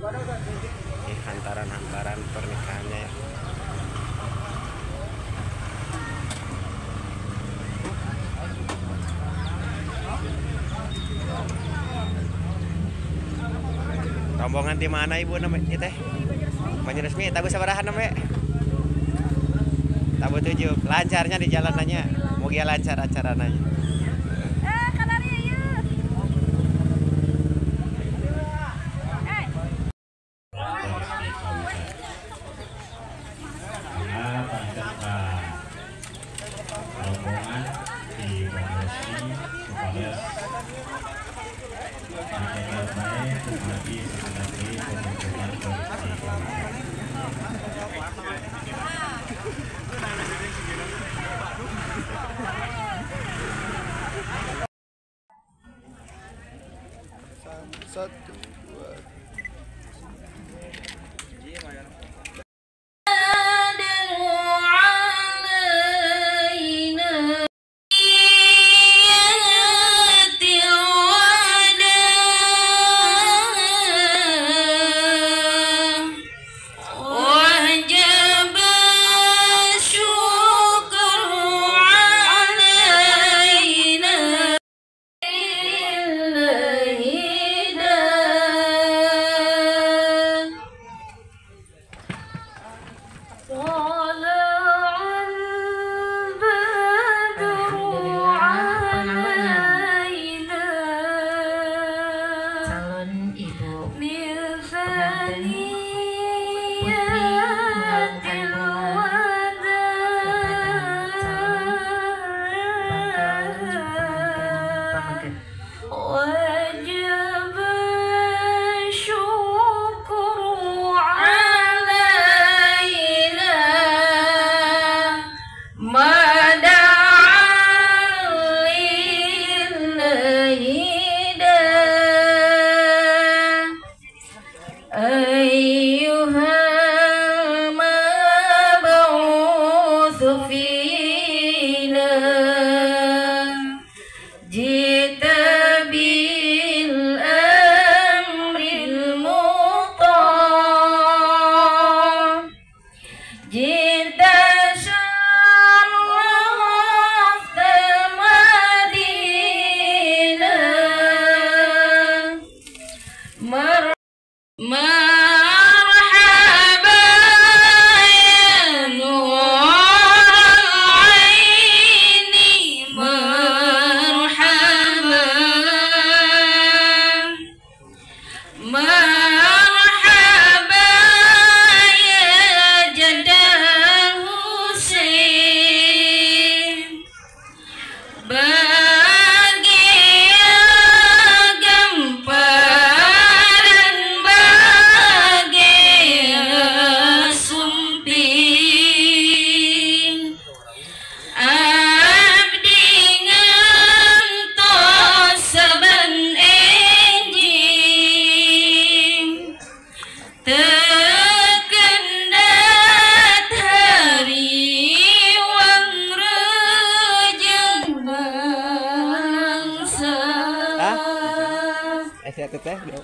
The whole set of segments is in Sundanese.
Ini hantaran-hantaran pernikahannya ya. Rombongan di mana ibu namanya teh? Banyuresmi. Tabuh sabaraha namanya? Tabuh 7. Lancarnya di jalanannya. Moga lancar acaranya. Rombongan di Banyuresmi supaya baik bagi sebagai pembentukan polisi. Satu, dua.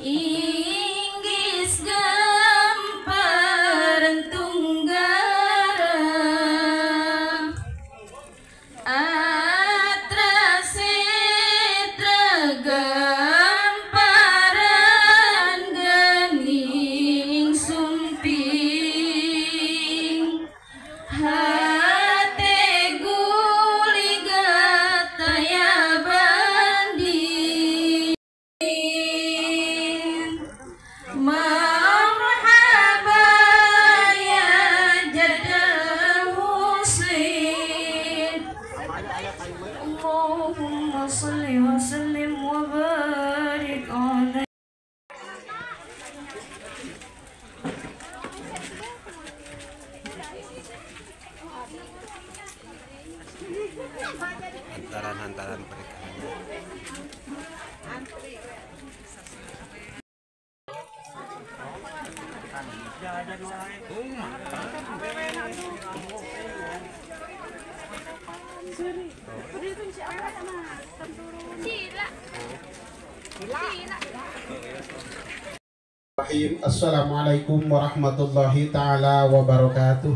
Inggris gamparan tunggara atra setra gamparan gening sumping hate guligataya bandi. Marhaba ya Jadda Husain. Allahumma salli wa sallim wa barik alaihi. Hantaran-hantaran pernikahannya. Sila. Sila. Assalamualaikum warahmatullahi taala wabarakatuh.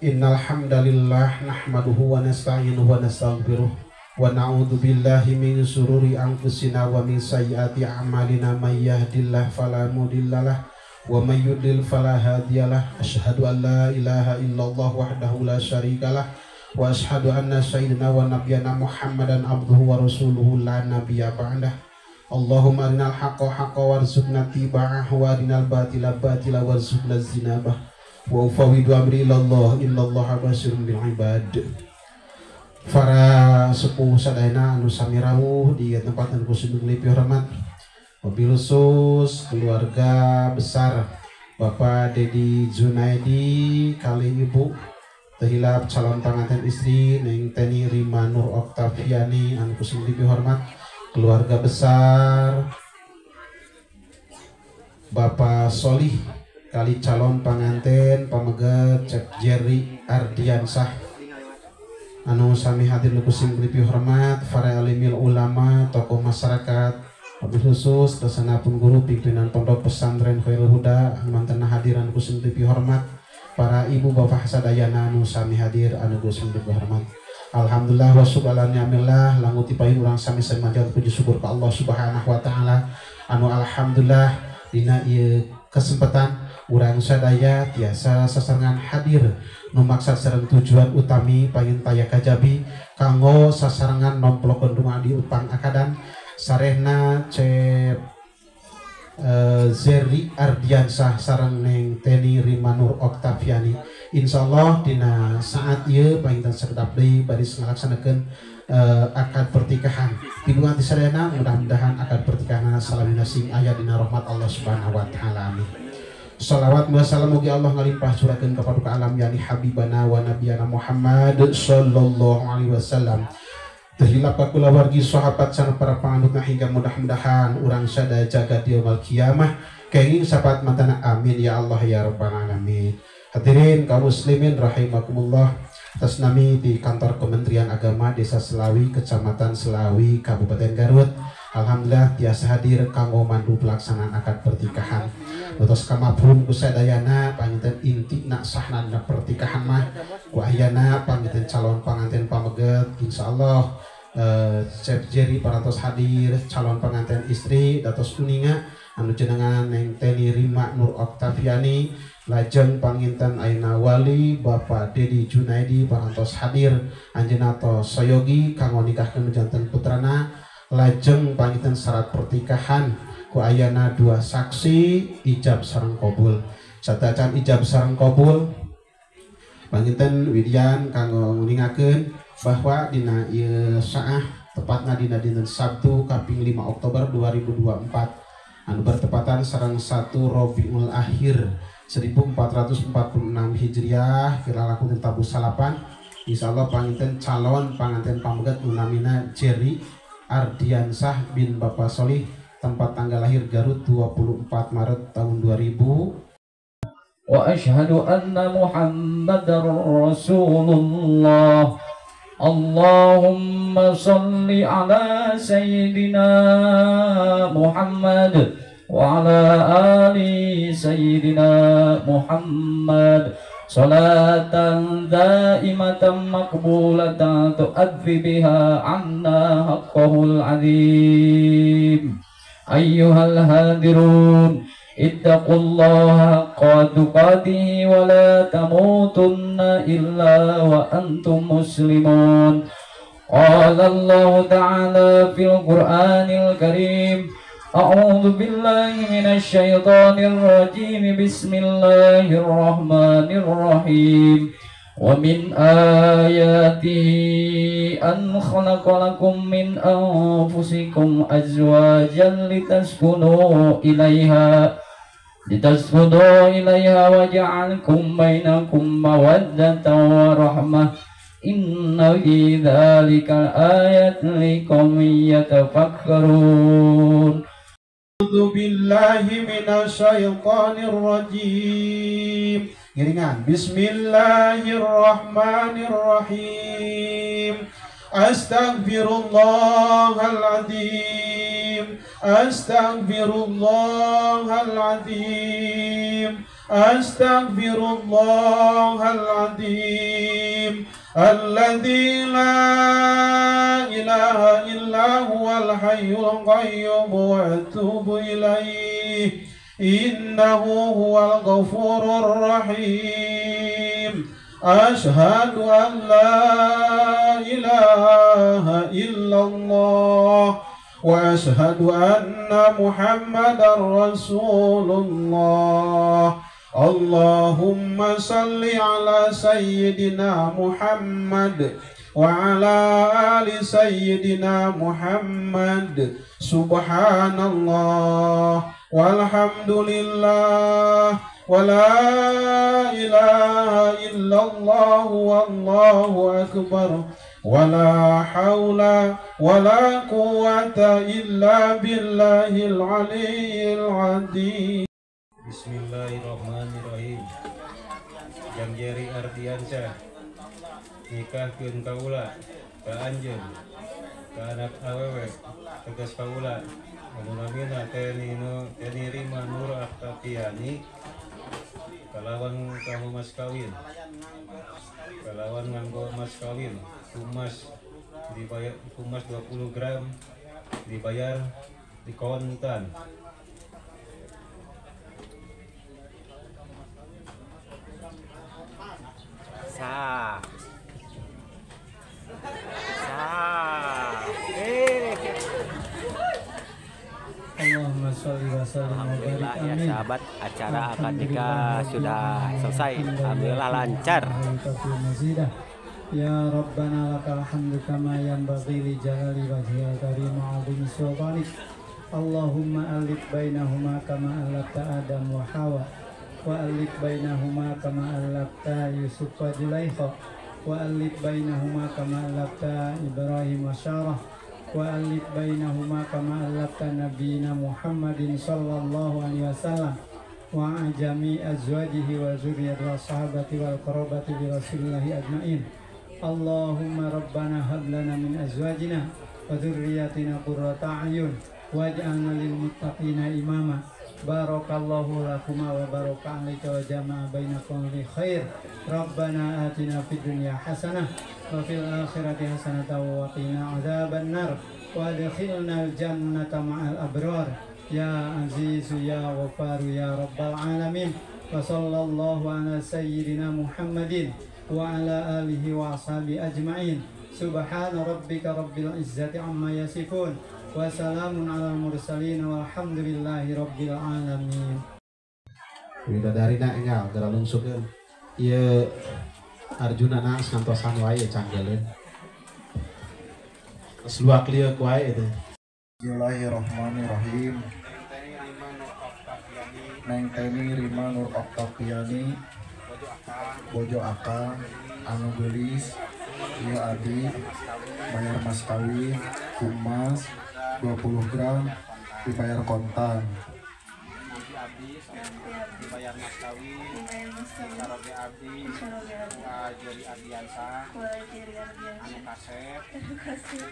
Innal hamdalillah nahmaduhu wa nasta'inuhu wa nastaghfiruh wa na'udzu billahi min syururi anfusina wa min sayyiati a'malina may yahdihillahu fala mudhillalah wa may yudlil fala hadiyalah. Asyhadu an la ilaha illallah wahdahu la syarikalah wa asyhadu anna sayyidina wa nabiyyana Muhammadan abduhu wa rasuluhu la nabiyya ba'dah. Allahumma arinal haqqa haqqa warzuqna tiba'ah wa arinal batila batila warzuqna zinabah wa ufawidu amri ilallah innallaha basirun bil ibad. Para sepuh sadayana anu sami rawuh di tempat anu kusudung lipih hormat, wabil khusus keluarga besar Bapak Dedi Junaidi kali Ibu tehilap calon panganten istri Neng Teni Rima Nur Oktaviani anu kusudung lipih hormat, keluarga besar Bapak Solih kali calon panganten pameget Cep Jerry Ardiansah anu sami hadir nu kusing lipih hormat, para alimil ulama, tokoh masyarakat, wabil khusus kesana pun guru pimpinan pondok pesantren Khairul Huda mantan hadiran kusing lipih hormat, para ibu bapak sadayana anu sami hadir anu kusing lipih hormat. Alhamdulillah wa syukur ala ni'amillah langut tipain urang sami-sami manjat puji syukur ka Allah Subhanahu wa taala anu alhamdulillah dina ieu kesempatan urang sadaya tiasa sasarengan hadir nu maksad sareng tujuan utami pangin taya kajabi kanggo sasarengan nomplokeun donga di upang akadan sarehna Cep Zeri Ardiansah sareng Neng Teni Rima Nur Oktaviani. Insyaallah dina saat ieu panginten sakedap deui baris ngalaksanakeun akad pernikahan. Pidungan ti sadayana mudah-mudahan akad pernikahan salamina sing aya dina rahmat Allah Subhanahu wa taala. Amin. Salawat wa salam mugi Allah ngalimpah curahkeun ka paduka alam yani habibana wa nabiyana Muhammad sallallahu alaihi wasallam. Terhilap ka kulawargi sahabat sareng para panganutna hingga mudah-mudahan urang sadaya jaga di yaumul kiamah kenging syafaat matana. Amin ya Allah ya rabbal alamin. Hadirin kaum muslimin rahimakumullah, atas nami di kantor Kementerian Agama Desa Selawi, Kecamatan Selawi, Kabupaten Garut. Alhamdulillah tiasa hadir kanggo mandu pelaksanaan akad pernikahan. Utos kamapun ku sadayana panginten inti nak sahna dina pernikahan mah ku ayana panginten calon panganten pameget insyaallah Chef Jerry parantos hadir, calon pengantin istri datos uninga anu jenengan Neng Teni Rima Nur Oktaviani, lajeng panginten ayeuna wali Bapak Dedi Junaidi parantos hadir anjeunna tos soyogi kanggo nikahkeun janten putrana, lajeng panginten syarat pernikahan ku ayana 2 saksi ijab sareng qabul. Satacan ijab sareng qabul panginten widian kanggo nguningakeun bahwa dina ieu saah tepatna dina dinten Sabtu kaping 5 Oktober 2024 anu bertepatan sareng 1 Rabiul Akhir 1446 Hijriah kira laku tabuh salapan. Insyaallah panginten calon panganten pameget namina Jerry Ardiansah bin Bapak Solih, tempat tanggal lahir Garut 24 Maret tahun 2000. Wa asyhadu anna Muhammadar Rasulullah. Allahumma salli ala sayyidina Muhammad wa ala ali sayyidina Muhammad salatan daimatan maqbulatan tu'adzi biha anna haqqahul azim. Ayyuhal hadirun ittaqullaha haqqa tuqatihi wa la tamutunna illa wa antum muslimun. Qala Allahu ta'ala fil Qur'anil Karim, a'udzu billahi minasy syaithanir rajim, bismillahirrahmanirrahim. Wa min ayatihi an khalaqa lakum min anfusikum azwajan litaskunu ilaiha wa ja'alkum bainakum mawaddatan wa rahmah. Inna fi dzalika ayatin liqaumin yatafakkarun. A'udzu billahi minasyaitonir rajim. Giringan. Bismillahirrahmanirrahim. Astaghfirullahaladzim. Astaghfirullahal azim, astaghfirullahal azim, alladzi la ilaha illa huwal hayyul qayyum wa atubu ilaih, innahu huwal ghafurur rahim. Ashhadu an la ilaha illallah wa ashhadu anna Muhammadar Rasulullah. Allahumma salli ala sayyidina Muhammad wa ala ali sayyidina Muhammad. Subhanallah walhamdulillah wa la ilaha illallah wallahu akbar wa la hawla wa la quwwata illa billahil aliyyil azim. Bismillahirrahmanirrahim. Jang Jerry Ardiansyah nikahkeun kaula ka anjeun ka anak awewe tegas kaula anu namina Teni Rima Nur Oktaviani kalawan kamu mas kawin kalawan nganggo mas kawin kumas dibayar kumas 20 gram dibayar di kontan. Sa. Allahumma sholli wa sallim wa barik. Alhamdulillah ya sahabat, acara akad nikah sudah selesai. Alhamdulillah lancar. Ya Rabbana lakal hamdu kama yanbaghi li jalali wajhikal karim wa 'azimi sultanik. Allahumma alif bainahuma kama alafta Adam wa Hawa, wa alif bainahuma kama alafta Yusuf wa Zulaikha, wa alif bainahuma kama alafta Ibrahim wa Sarah, wa alif bainahuma kama alafta nabiyina Muhammadin sallallahu alaihi wasallam wa jami azwajihi wa zurriyyati wa sahabati wal qarabati bi rasulillahi ajmain. Allahumma rabbana hab lana min azwajina wa dhurriyyatina qurrata a'yun waj'alna lil muttaqina imama. Barakallahu lakuma wa baraka alaika wa jama'a bainakum bi khair. Rabbana atina fid dunya hasanah wa fil akhirati hasanah wa qina adzaban nar wa adkhilna al jannata ma'al abrar. Ya aziz ya ghafar ya rabbal alamin. Wa sallallahu ala sayyidina Muhammadin wa ala alihi wa ashabi ajma'in. Subhana rabbika rabbil izzati amma yasifun wa salamun alal mursalin walhamdulillahi rabbil alamin. Widadarina enggal geura lungsukeun. Ieu Arjuna na ngantosan wae canggeleun. Geus luak lieuk wae itu. Bismillahirrahmanirrahim. Neng Teni Rima Nur Oktaviani bojo akang anu geulis ieu abi bayar mas kawin kumas 20 gram dibayar kontan. Dibayar mas kawin saroge abdi Jerry Ardiansyah anu kasep emas 20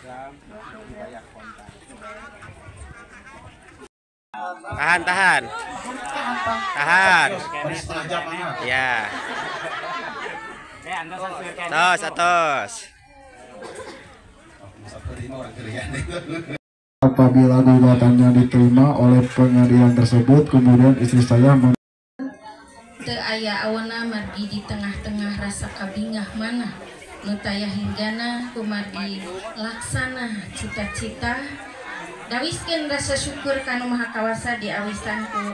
gram dibayar kontan. Tahan, tahan. Tahan. Ya. Tos, atos. Apabila gugatannya diterima oleh pengadilan tersebut, kemudian istri saya teu aya awana margi di tengah-tengah rasa kabingah mana nu taya hinggana kumargi laksana cita-cita dawiskeun rasa syukur kanu Maha Kawasa diawisan ku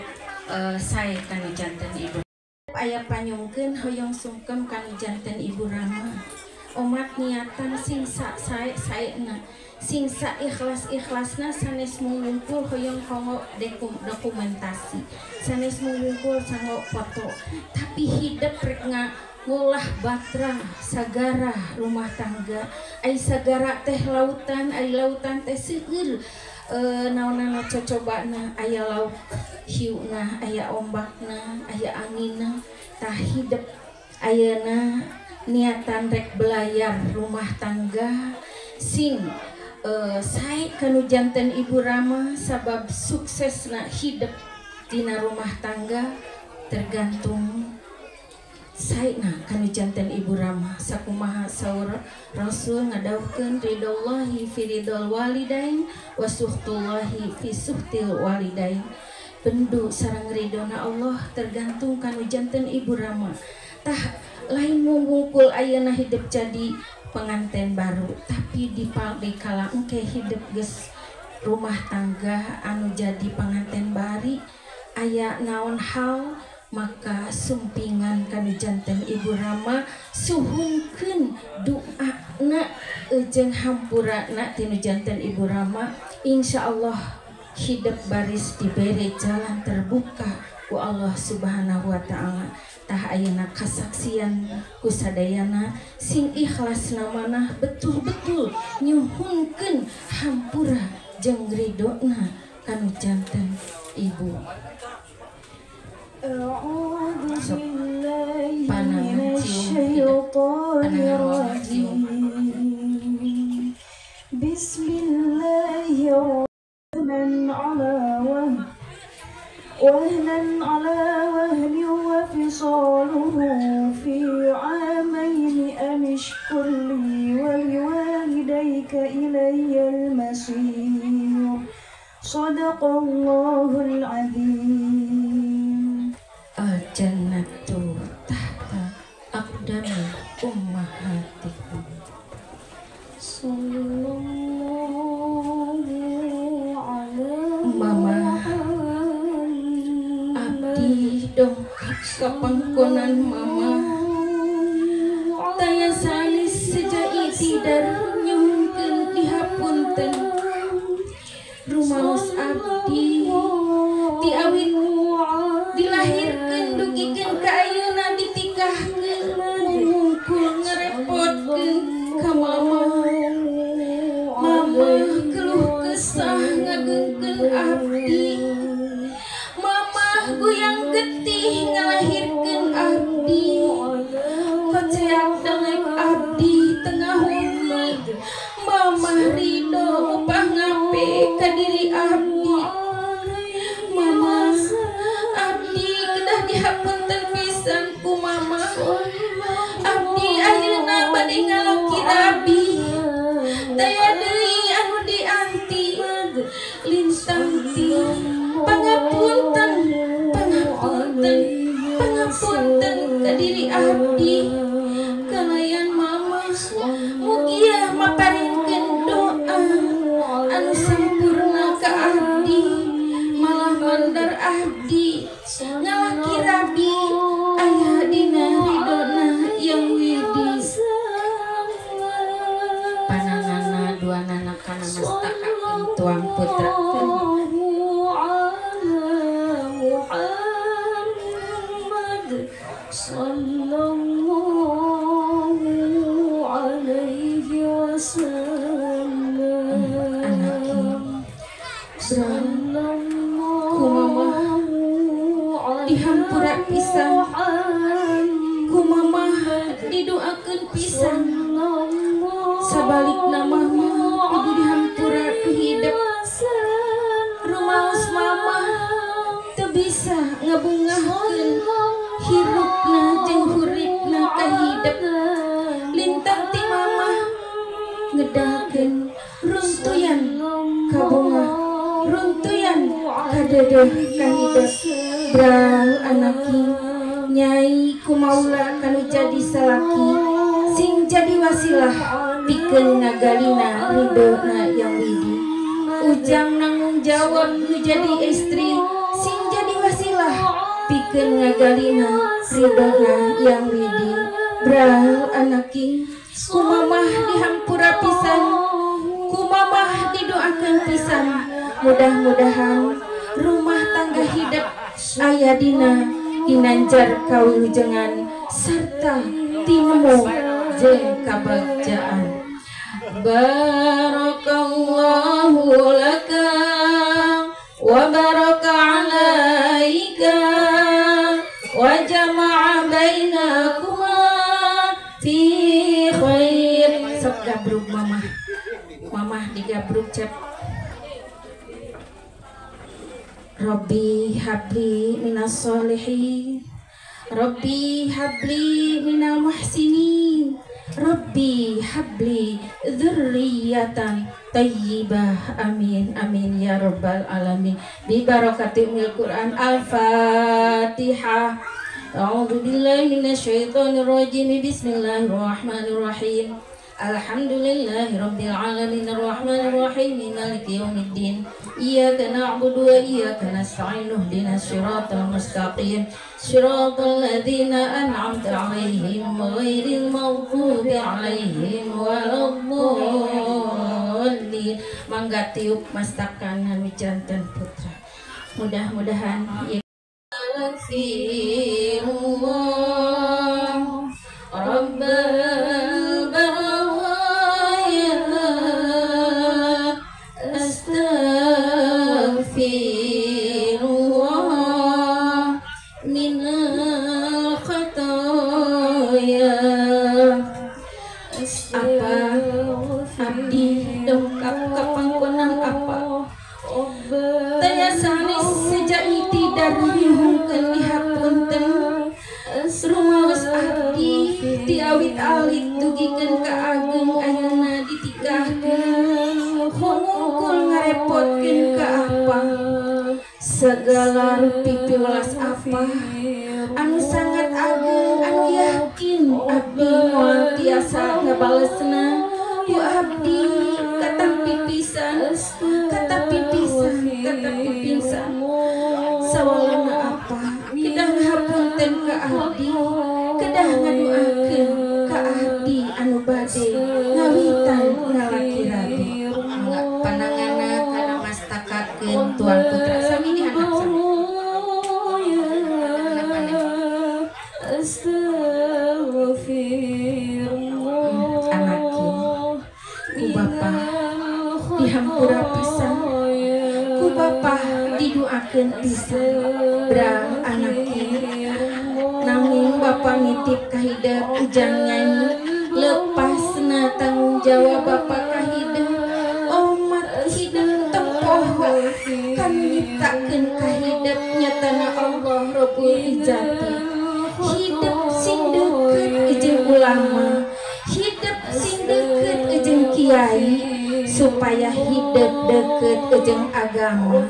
sae kanu janten ibu. Aya panyungkeun hoyong sungkem kanu janten ibu Rama. Omat niatan sing sae saena sing sa ikhlas ikhlasna sanes mungkul hoyong kanggo dokumentasi sanes mungkul sanggo foto tapi hidep rek ngolah batra sagara rumah tangga ai sagara teh lautan ai lautan teh seueur naonana cocobana aya laut hiuna aya ombakna aya anginna tah hidep ayeuna niatan rek belayar rumah tangga sing Sae kanu janten Ibu Rama sabab suksesna hidup dina rumah tangga tergantung saena kanu janten Ibu Rama. Sakumaha saur Rasul ngadawuhkeun ridhollahi fi ridhol walidain wa suhtullahi fi suhtil walidain. Bendu sareng ridhona Allah tergantung kanu janten Ibu Rama. Tah lain mungkul ayeuna hidup jadi pengantin baru, tapi di kala engke hidup geus rumah tangga anu jadi pengantin bari aya naon hal maka sumpingan kanu janten Ibu Rama suhunkeun doana jeung hampurana tinu janten Ibu Rama. Insyaallah hidup baris diberi jalan terbuka ku Allah Subhanahu wa taala. Tah ayeuna kasaksian ku sadayana sing ikhlas namanah betul-betul nyuhunkeun hampura jeung ridona kanu janten Ibu. A'udzu billahi minasyaitonir rajim. Bismillahirrahmanirrahim. وهنا على وهن وفصاله في عامين أن اشكر لي ولوالديك إلي المصير. صدق الله العظيم. الجنة تحت أقدام أمهاتكم. صلى الله على Mama dongkap kapangkonan mama taya sanis seja itidar nyuhunkeun dihapunten rumaos abdi ti awit dilahirkeun dugikeun ka ayeuna ditikahkeun mungkul ngarepotkeun ka mama. Mama keluh kesah ngagengkeun abdi, goyang getih ngalahirkeun abdi, koceak dengek abdi tengah wengi. Mama ridho upah ngape ka diri abdi. Mama abdi kedah dihapunten pisan ku mama. Abdi ayeuna bade ngalaki rabi, daya deui anu dianti lintang ti. Pangapunten, pangapunten, pangapunten ka diri abdi kalayan mama. Mugia maparinkeun doa anu sampurna ka abdi, malah mandar abdi ngalaki rabi aya dina ridona yang widi. Pananana duanana kana mastakakeun tuang putra. Sallallahu alaihi wasallam. Ku mama dihampura pisan, ku mama didoakeun pisan. Sabalikna mama kudu dihampura ku hidep. Rumaos mama teu bisa ngabungahkeun hirupna jeung huripna ka hidep. Lintang ti mama ngedalkeun runtuyan kabungah, runtuyan kadedeh ka hidep. Bral anaki nyai kumaula kanu jadi salaki sing jadi wasilah pikeun ngagalina ridona yang widi. Ujang nanggung jawab nu jadi istri sing jadi wasilah pikeun ngagalina ridona yang widi. Bral anaki kumamah dihampura pisan, kumamah didoakeun pisan. Mudah-mudahan rumah tangga hidup aya dina ginanjar kawilujengan serta tinemu jeung kabagjaan. Barakallahu laka wa baraka alaika wa jama'a bainakuma fi khair. Sok gabrug mamah, mamah digabrug. Gabruk cep. Rabbi habli minas solihin, Rabbi habli minal muhsinin, Rabbi habli dzurriyyatan thayyibah. Amin amin ya rabbal alamin. Bi barakati umil Quran. Al-Fatihah. A'udzu billahi minasyaitonir rajim. Bismillahirrahmanirrahim. Alhamdulillahi rabbil alamin arrahmanir rahim maliki yaumiddin. Iyyaka na'budu wa iyyaka nasta'in ihdinas siratal mustaqim siratal ladzina an'amta 'alaihim ghairil maghdubi 'alaihim waladdallin. Mangga tiup mastakan anu janten putra. Mudah-mudahan ya Rabbal baraya astaghfirullah minal khataya. Apa abdi dongkap kapangkonan apa taya sanes sejak nitidar nyuhunkeun dihapunten rumaos abdi ti awit alit dugikeun ka ageng ayeuna ditikahkeun hungkul ngarepotkeun ka apa segala rupi piwelas apa anu sangat ageng anu yakin abdi moal tiasa ngabalesna ku abdi katampi pisan katapi pisan katapi pisan sawalana apa kedah ngahapunten ka abdi kedah ngaduakeun ka abdi anu bade ngawitan ngalaki rabi. Panangana kana mastakakeun tuan putra sami dihandap sami. Anaki ku bapa dihampura pisan ku bapa diduakeun pisan brang anaki nanging bapa nitip kahidep ujang nyanyi lepasna tanggung jawab bapa kahidep omat hidep tempoho kan nyiptakeun kahidep nyatana Allah Rabbul Izzati. Hidup sing deukeut jeung ulama, hidup sing deukeut jeung kiai, supaya hidup deukeut jeung agama.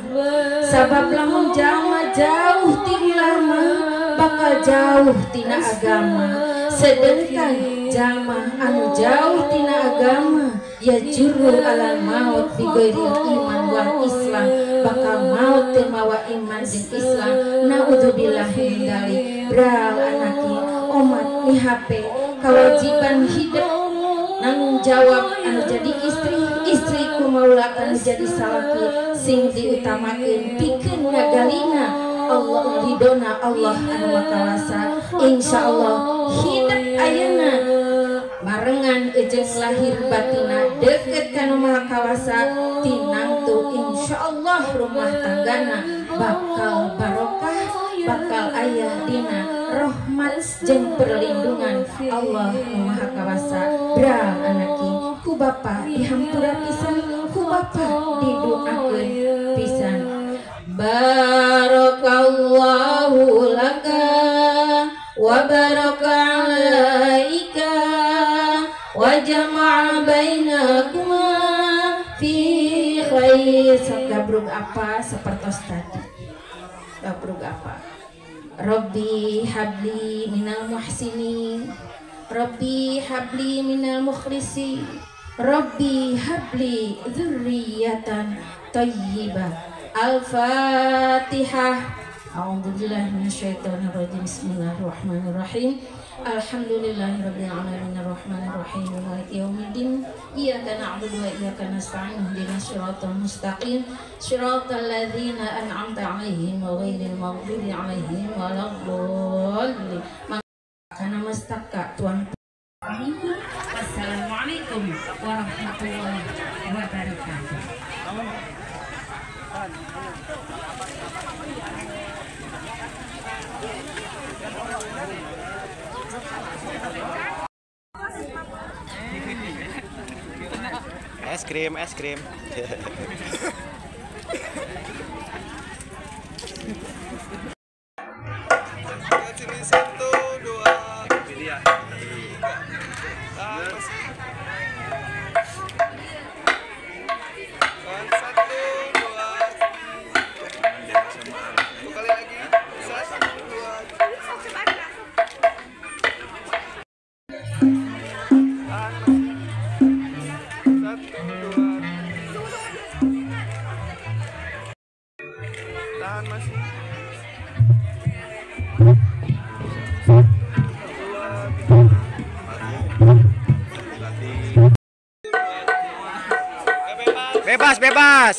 Sabab lamun jalma jauh ti ulama bakal jauh tina agama, sedangkan jalma anu jauh tina agama ya juru alal maut bi ghairil iman wal Islam, bakal maut teu mawa iman jeung Islam. Naudzubillah min dzalik. Bral anaki omat mihape kewajiban hidup nanggung jawab anu jadi istri, istri ku maula anu jadi salaki sing diutamakeun pikeun ngagalina Allah ridona Allah anu makawasa. Insyaallah hidup ayeuna barengan jeung lahir batina deket kana Maha Kawasa tinangtu insyaallah rumah tanggana bakal barokah, bakal ayah dina rahmat jeung perlindungan Allah Maha Kawasa. Bral anaki ku bapa dihampura pisan, ku bapa didoakeun pisan. Barakallahu laka wa baraka alaika wa jama'a bainakuma fi khair. Gabrug apa sepertos tadi. Gabrug apa? Rabbi habli minal muhsinin, Rabbi habli minal mukhlisin, Rabbi habli dzurriyyatan thayyibah. Al-Fatihah. A'udzubillahi minasyaitonirrajim. Bismillahirrahmanirrahim. Alhamdulillahirabbil alamin arrahmanirrahim maliki yaumiddin. Iyyaka na'budu wa iyyaka nasta'in ihdinas siratal mustaqim siratal ladzina an'amta 'alaihim ghairil maghdubi 'alaihim waladdallin. Kana mastaka tuan. Wassalamualaikum warahmatullahi wabarakatuh. SK. krim, es krim. Sini 1, 2, 3. Tahan masih. Bebas, bebas.